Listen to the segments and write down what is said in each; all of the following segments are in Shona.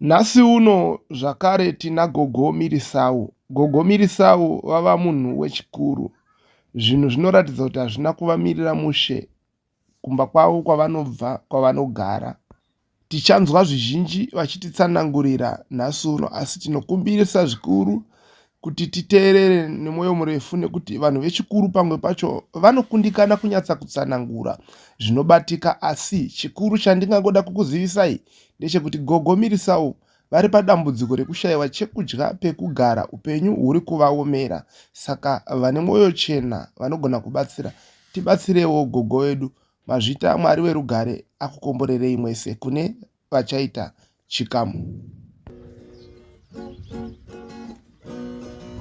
Nhasi uno zvakare tina Gogo Mirisau. Gogo Mirisau vava munhu wechikuru. Zvinhu zvinoratidza kuti hazvina kuvamirira mushe kumba kwavo kwavanobva kwavanogara. Tichanzwa zvizhinji vachititsanangurira nhasi uno asi tinokumbirisa zvikuru kuti titeerere nemwoyo murefu nekuti vanhu vechikuru pamwe pacho vanokundikana kunyatsa kutsanangura zvinobatika asi chikuru chandingangoda kukuzivisai ndechekuti Gogo Mirisau vari padambudziko rekushaiwa chekudya pekugara upenyu huri kuvaomera saka vane mwoyo chena vanogona kubatsira tibatsirewo gogo vedu mazvita Mwari werugare akukomborerei mwese kune vachaita chikamu.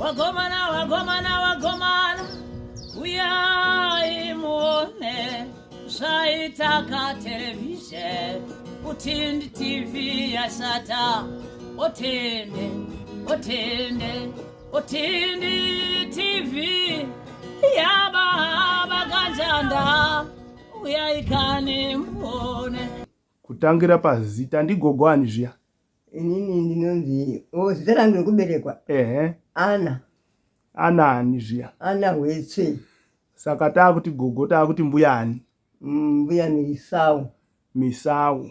Wagomana, wagomana, wagomana, uyai muone zvaita katerevhizheni utindi tv yashata otende otende otindi tv yababa kanjanda uyai kani muone Kutangira pazita ndigogo ani zviya? Inini ndinonzi oh, zita rangu rekuberekwa Ehe. Ana. Ana ani zviya? Ana Hwetse. Saka taakuti gogo taakuti mbuya ani? Mbuya Misau. Misau.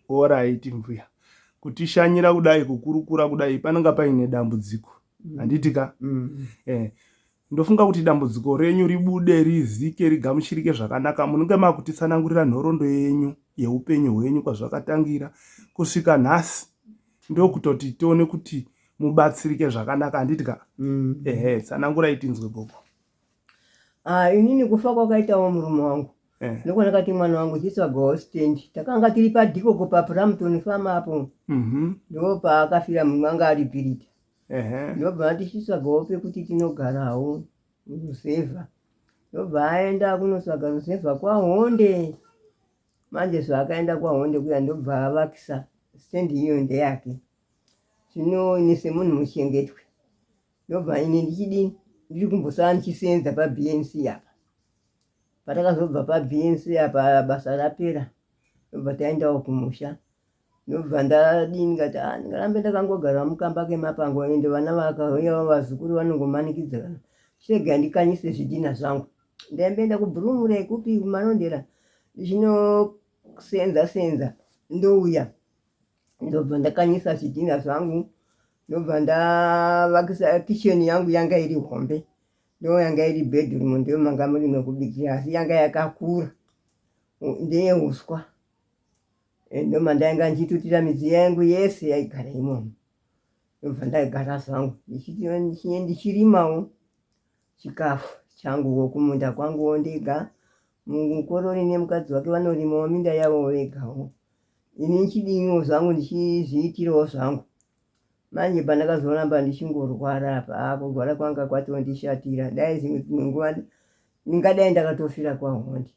Oraiti mbuya. Kutishanyira kudai kukurukura kudai panenge paine dambudziko. Handiti ka? Eh. Ndofunga kuti dambudziko renyu ribude rizike rigamuchirike zvakanaka munenge makutitsanangurira nhoroondo yenyu yeupenyu hwenyu kwazvakatangira kusvika nhasi ndokutoti tione kuti mubatsirike zvakanaka handiti ka ehe tsanangurai tinzwe gogo. Ah, inini kufa kwakaitawo murume wangu Eh. ndokwandakati mwana wangu chitsvagawo stand takanga tiri padikoko paBrampton farm apo ndo paakafira murume anga ari bhiridha Ehe. Ndobva tichitsvagawo pekuti tinogarawo ruzevha. Ndobva aenda kunotsvaga ruzevha kwaHonde. Manje zvaakaenda kwaHonde kuya ndobva avakisa stand iyo ndeyake. Zvino ini semunhu muchengetwe ndobva ini ndichidini ndiri kumbosara ndichisenza paBNC apa. Patakazobva paBNC apa basa rapera ndobva taendawo kumusha. Ndobva ndadii ndikati ah, ndingarambe ndakangogara mukamba kemapango ende vana vakauya vazukuru vanongomanikidza kana chirega ndikanyise zvidhina zvangu. Ndaimboenda kuBhurumure kupi kuMarondera ndichinosenza senza ndouya ndobva ndakanyisa zvidhina zvangu ndobva ndavakisa kitchen yangu yanga iri hombe ndo yanga iri bedroom ndiyo manga muri mekubikira asi yanga yakakura ndeyeuswa. Ndomandainga ndichitutira midziyo yangu yese yaigara imomo. Ndobva ndaigara zvangu ndichirimawo chikafu changuwo kumunda kwanguwo ndega. Mukorori nemukadzi wake vanorimawo minda yavo vegawo. Ini ndichidiniwo zvangu ndichizviitirawo zvangu. Manje pandakazoramba ndichingorwara apa, haa kurwara kwanga kwatondishatira. Dai dzimwe nguva ndingadai ndakatofira kwaHondi.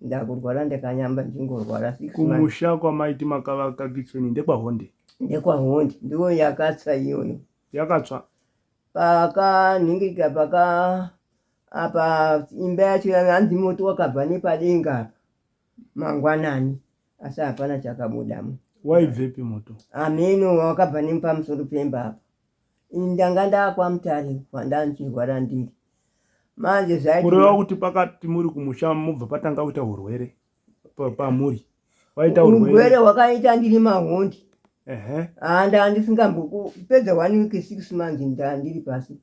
Ndakurwara ndakanyamba ndingorwara six months. Kumusha kwamaiti makavaka kitchen ndekwaHonde? NdekwaHonde ndiyo yakatsva iyoyo. Yakatsva? Pakanhingirika paka apa imba yacho hanzi moto wakabva nepadenga apa mangwanani asi hapana chakabudamo. Waibvepi moto? Hameno wakabva nepamusoro pemba apa. Ini ndanga ndakwaMutare kwandandichirwara ndiri. Manje zvaiti Kureva kuti pakati muri kumusha mobva patanga kuita urwere pamuri. Waita urwere. Urwere hwakaita ndiri mahondi. Ehe. Ah, ndaa ndisingambokupedza one week 6 months ndaa ndiri pasi.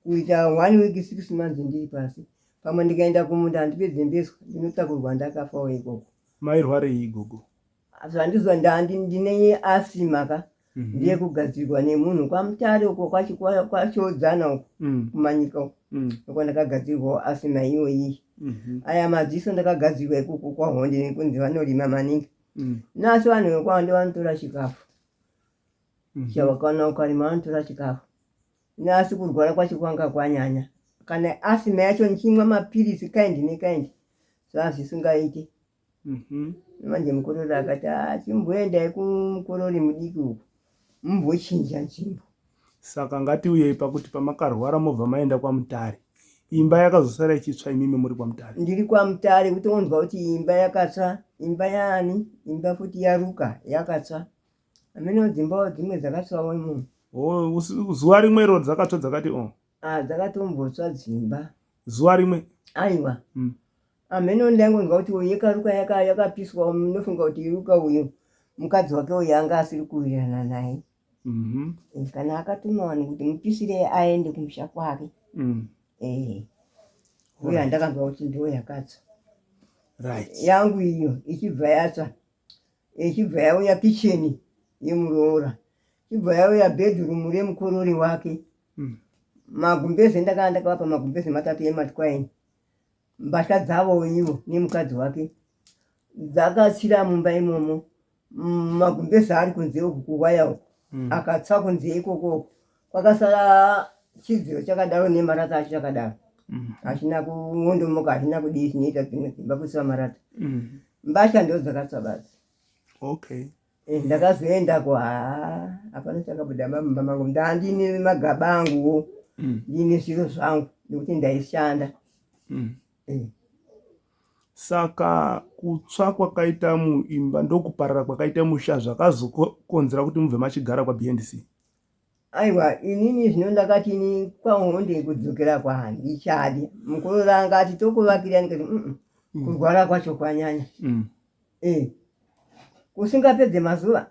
Kuita one week 6 months ndiri pasi. Pamwe ndikaenda kumunda handipedze mbeswa ndinotakurwa ndakafawo ikoko. Mairwarei gogo? Zvandizwa ndandi ndine asima ka ndiye kugadzirwa nemunhu kwaMutare uko kwaChiodzana uko kuManyika uko ndiko ndakagadzirwawo asima iyoyi. Aya madziso ndakagadzirwa ikoko kwaHonde nekunzi vanorima maningi. Nhasi vanhu vekwaHonde vanotora chikafu chavakaona ukarima vanotora chikafu. Nhasi kurwara kwacho kwanga kwanyanya kana asima yacho ndichimwa mapiritsi kind nekind zvazvisingaite. Manje mukorori akati ah, chimboendai kumukorori mudiki uku mumbochinja nzvimbo. Saka ngatiuyei pakuti pamakarwara mobva maenda kwaMutare. Imba yakazosara ichitsva imimi muri kwaMutare? Ndiri kwaMutare kutonzwa kuti imba yakatsva, imba yaani, imba futi yaRuka yakatsva. Hameno dzimbawo dzimwe dzakatsvawo imomo. Oh, zuva rimwe iro dzakatsva dzakati o. Oh. Ah, dzakatombotsva dzimba. Zuva rimwe? Aiwa. Hameno ndaingonzwa kuti uyu yekaruka yaka yakapiswa munofunga kuti iruka uyu mukadzi wake uyu anga asiri kuwirirana naye. Eh, kana akatuma vanhu kuti mupisire aende kumusha kwake. Eh. Uyo andakanzwa kuti ndiwo yakatsva. Right. Yangu iyo ichibva yatsva. Ichibva yauya kitchen yemuroora. Ichibva yauya bedroom remukorori wake. Magumbeze ndakanga ndakavapa magumbeze matatu ematwaini. Mbatya dzavo ivo nemukadzi wake dzakatsira mumba imomo. Magumbeze ari kunze uku kuwaya uku. Akatsva kunze ikoko uku. Kwakasara chidziro chakadaro nemarata acho chakadaro. Hachina kuondomoka, hachina kudii zvinoita dzimwe dzimba kuisa marata. Mbatya ndo dzakatsva basi. Okay. Eh, ndakazoendako haa hapana chakabuda mumba mangu ndandine magaba anguwo ndine zviro zvangu nekuti ndaishanda. Saka kutsva kwakaita muimba ndokuparara kwakaita musha zvakazokonzera kuti mubve machigara kwaBNC. Aiwa inini zvino ndakati ini kwaHonde kudzokera kwahandichadi. Mukororo anga ati tokuvakira ndikati kurwara kwacho kwanyanya. Eh. Kusingapedze mazuva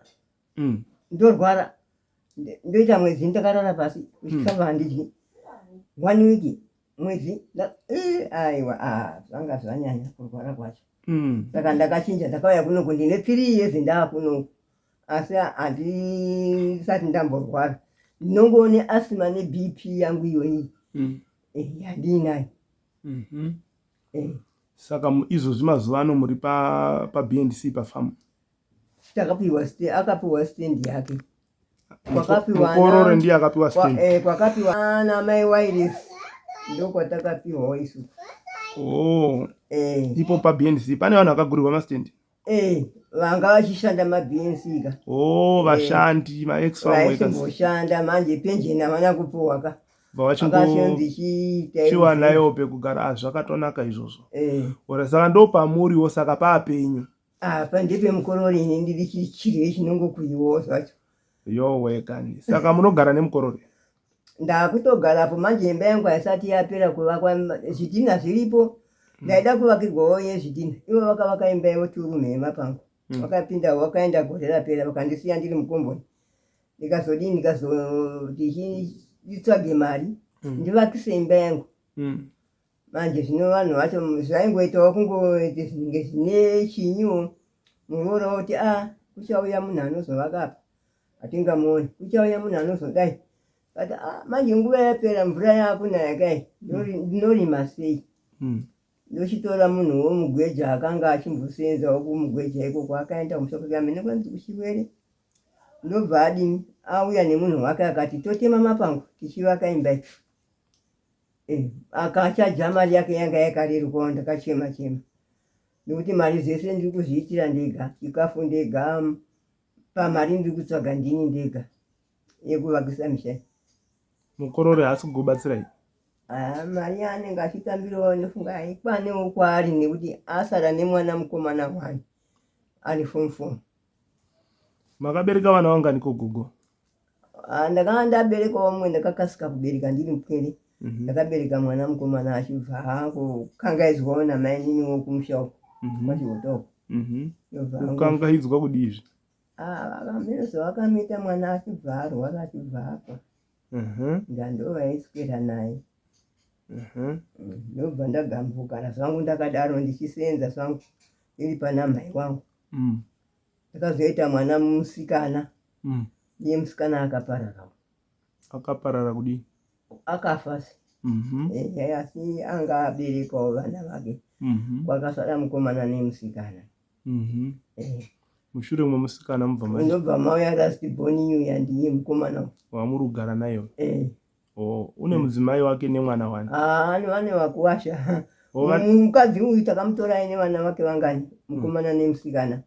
ndorwara ndoita mwedzi ndakarara pasi chikafu handidyi. 1 week mwedzi aiwa zvanga zvanyanya kurwara kwacho. Saka ndakachinja ndakauya kunoku ndine 3 years ndaakunoku. Asi handisati ndamborwara. Ndinongoone asthma neBP yangu iyoyi. Yandiinayo. Saka izvozvi mazuva ano muri paBNC pafamu? Takapiwa akapiwa stand yake. Mukorore ndiye akapiwa stand. Kwakapiwa ana mai Wireless ndokwatakapiwawo isu. Oh. Ipo paBNC pane vanhu vakagurirwa mastand? Vanga vachishanda maBNC ka. Oh, vashandi, ma ex farm workers. Vaimboshanda manje pension havana kupiwa ka. Vavachingochiwanaiwo pekugara, zvakatonaka izvozvo. Ora saka ndopamuriwo saka paapenyu. Apa ndepemukorori ini ndiri chirye chinongokuyiwawo zvacho. Yowe kani. Saka munogara nemukorori? Ndakutogarapo manje imba yangu haisati yapera kuvakwa, zvidhina zviripo. Ndaida kuvakirwawo yezvidhina. Ivo vakavaka imba yavo turume yemapango. Vakapinda vakaenda gore rapera vakandisiya ndiri mukomboni. Ndikazodii ndikazoti nditsvage mari ndivakise imba yangu. Manje zvino vanhu vacho zvaingoitawo kungoite zvinenge zvine chinyiwo. Muroora woti a kuchauya munhu anozovaka apa hatingamuoni. Kuchauya munhu anozodai. But manje nguva yapera mvura yakunaya kai ndinorima sei? Ndochitora munhu womugweja akanga achimbosenzawo kumugweja ikoko akaenda kumusha kwake amene kwanzi kuchiwere. Ndobva adini auya nemunhu wake akati totema mapango tichivaka imba iyi. Akachaja mari yake yanga yakarerukawo ndakachema chema. Nekuti mari dzese ndiri kuzviitira ndega, chikafu ndega, pamari ndiri kutsvaga ndini ndega yekuvakisa misha. Mukorore haasi kukubatsirai? Mari yaanenge achitambirawo ndofunga haikwanewo kwaari nekuti asara nemwana mukomana one ari form 4. Makabereka vana vanganiko gogo? Ndakanga ndaberekawo mumwe ndakakasika kubereka ndiri mupwere. Ndakabereka mwana mukomana achibva angokangaidzwawo namaininiwo kumusha uko kwaChihota uko. Kukangaidzwa kudii izvi? Vakamira zvavakamuita mwana achibva arwara achibva afa. Ndandoo vaiswera naye. Ndobva ndagambogara zvangu ndakadaro ndichisenza zvangu ndiri pana mhai wangu. Ndakazoita mwana musikana. Ndiye musikana akaparara. Akaparara kudii? Akafa. Asi anga aberekawo vana vake. Kwakasara mukomana nemusikana. Mushure memusikana mubva ma ndobva mauya last born uya ndiye mukomana wamuri kugara naye. Oh, une mudzimai wake nemwana wani? Vane vakuwasha. Mukadzi uyu takamutora aine vana vake vangani, mukomana nemusikana.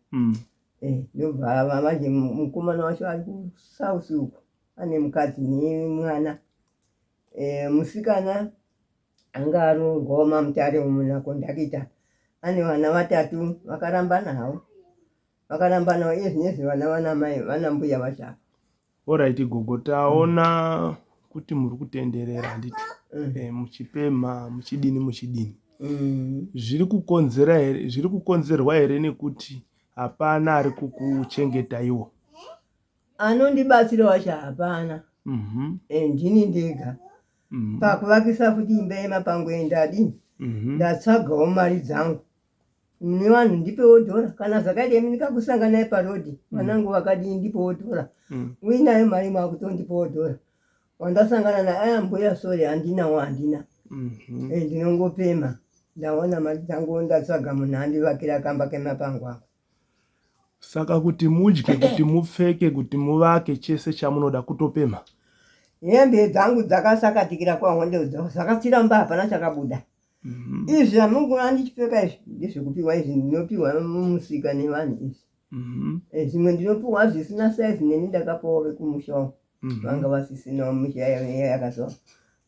Ndobva ava manje mukomana wacho ari kuSouth uko ane mukadzi nemwana. Musikana anga aroorwawo maMutare umu nakondakita ane vana vatatu vakarambana havo. Vakarambana iye zvinezvi vana vana mai vana mbuya vacho apa. Alright gogo, taona kuti muri kutenderera handiti? Eh, muchipemha muchidini muchidini. Zviri kukonzera here, zviri kukonzerwa here nekuti hapana ari kukuchengetaiwo? Anondibatsira wacho hapana. Eh, ndini ndega. Pakuvakisa futi imba yemapango ndadini? Ndatsvagawo mari dzangu. Mune vanhu ndipewo dhora kana zvakaita imi ndikakusanganai parodhi vanangu vakadii ndipewo dhora. Uinayo mari makutondipewo dhora. Wandasangana naye aya mbuya sorry handinawo handina. Eh, ndinongopema ndaona mari dzangu ndatsvaga munhu andivakira kamba kemapango ako. Saka kuti mudye, kuti mupfeke, kuti muvake chese chamunoda kutopemha. Hembe dzangu dzakasakatikira kwaHonde zvakasiramba hapana chakabuda. Izvi zvamungoona ndichipfeka izvi ndezvekupiwa izvi ndinopiwa mumusika nevanhu izvi. Eh, zvimwe ndinopiwa zvisina size neni ndakapawo vekumusha uko. Vanga vasisinawo misha yakazova.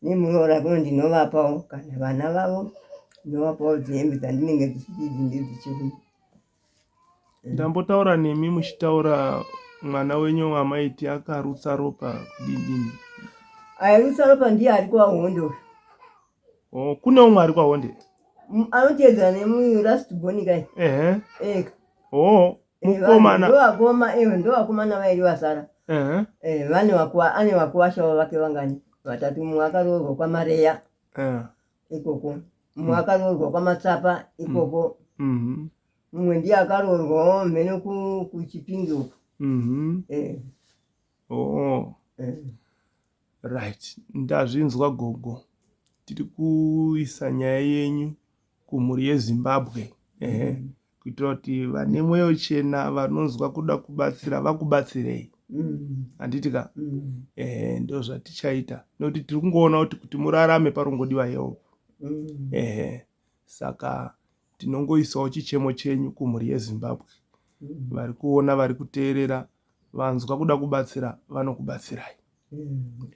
Nemuroora kuno ndinovapawo kana vana vavo ndinovapawo dzihembe dzandinenge ndichiti idzi ndedzechirume. Ndambotaura nemi muchitaura mwana wenyu wamaiti akarutsa ropa kudini. Airutsa ropa ndiye ari kwaHonde uyu. Oh, kune umwe ari kwaHonde? Anoteedzana nemuyu last born kai. Ehe. Eka. Oh, mukomana. Ndovakoma, ewe ndovakomana vairi vasara. Ehe. Eh, vane vakuwa, ane vakuwasha vake vangani? Vatatu, mumwe akaroorwa kwaMareya. Eh. Ikoko. Mumwe akaroorwa kwaMatsapa ikoko. Mumwe ndiye akaroorwawo mheno kuChipinge uko. Eh. Oh. Eh. Right, ndazvinzwa gogo. Tiri kuisa nyaya yenyu kumhuri yeZimbabwe. Ehe. Kuitira kuti vane mwoyo chena vanonzwa kuda kubatsira vakubatsirei. Handiti ka? Ehe, ndozvatichaita. Nekuti tiri kungoona kuti kuti murarame parongodiwa help. Ehe. Saka tinongoisawo chichemo chenyu kumhuri yeZimbabwe. Vari kuona, vari kuteerera, vanzwa kuda kubatsira vanokubatsirai.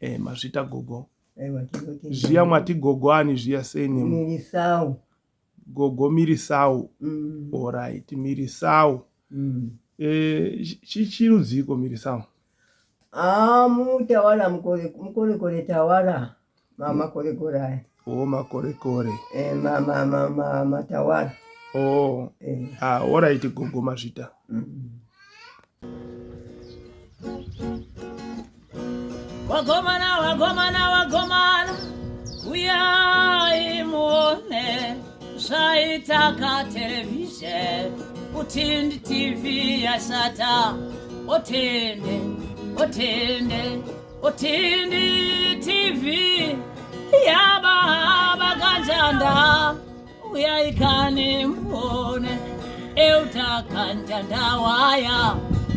Eh, mazvita gogo. Aiwa, tinotenda. Zviya mwati gogo ani zviya sei nemu? Mirisau. Gogo Mirisau. Alright, Mirisau. Eh, chirudziko Mirisau? Ah, mutawala mukore mukore kore tawala. Makore kore aya. Oh, makore kore. Eh, ma ma ma ma matawala. Oh. Eh. Ah, alright gogo mazvita. Wagomana, wagomana, wagomana, uyai muone zvaita katelevhizheni Utindi TV yashata. Otende, otende, Utindi TV yababa kanjanda uyai kani muone euta kanjanda waya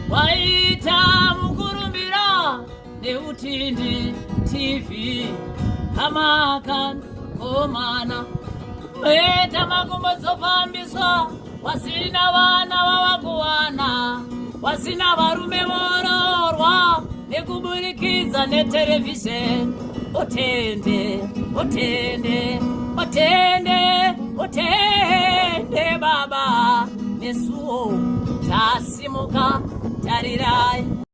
waita mukurumbira neutindi TV hamakan komana Weta makumbo dzofambiswa wasina vana vavakuwana wasina varume vororwa nekuburikidza neterevhizheni. Otende, otende, otende, otende baba nesuwo tasimuka tarirai.